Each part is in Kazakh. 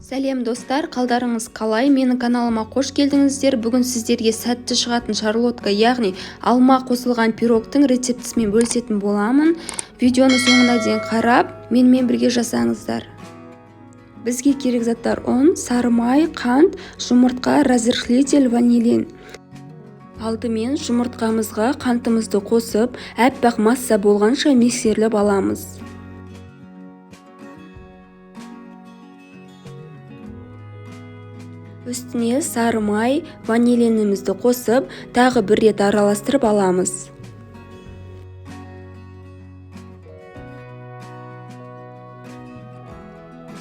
Сәлем достар, қалдарыңыз қалай? Менің каналыма қош келдіңіздер. Бүгін сіздерге сәтті шығатын шарлотка, яғни алма қосылған пирогтың рецептісімен бөлісетін боламын. Видеоны соңына дейін қарап, менімен бірге жасаңыздар. Бізге керек заттар: ұн, сары май, қант, жұмыртқа, разрыхлитель, ванилин. Алдымен жұмыртқамызға қантымызды қосып, әппақ масса болғанша миксерлеп аламыз. Үстіне сары май, ванилинімізді қосып, тағы бір рет араластырып аламыз.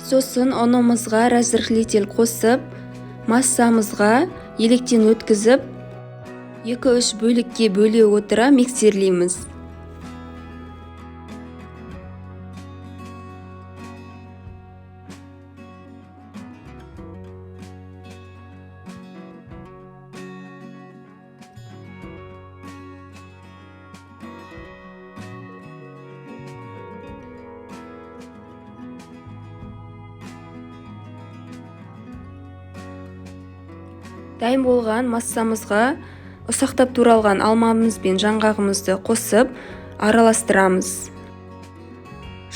Сосын ұнымызға разрыхлитель қосып, массамызға електен өткізіп, 2-3 бөлікке бөле отыра миксерлейміз. Дайын болған массамызға ұсақтап туралған алмамыз бен жаңғағымызды қосып араластырамыз.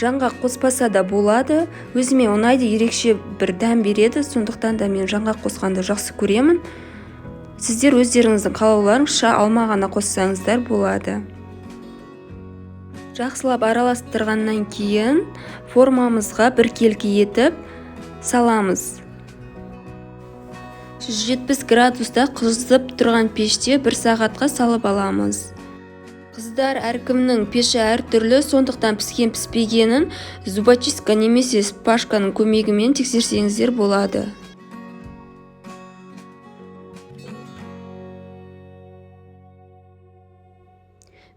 Жаңғақ қоспаса да болады, өзіме ұнайды, ерекше бір дәм береді, сондықтан да мен жаңғақ қосқанды жақсы көремін. Сіздер өздеріңіздің қалауларыңызша алма ғана қоссаңыздар болады. Жақсылап араластырғаннан кейін формамызға біркелкі етіп саламыз. 170 градуста қызып тұрған пеште 1 сағатқа салып аламыз. Қыздар, әркімнің пеші әртүрлі, сондықтан піскен піспегенін зубочистка немесе шпажканың көмегімен тексерсеңіздер болады.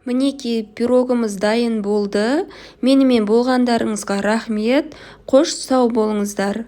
Мінекей, пирогымыз дайын болды. Менімен болғандарыңызға рахмет. Қош, сау болыңыздар.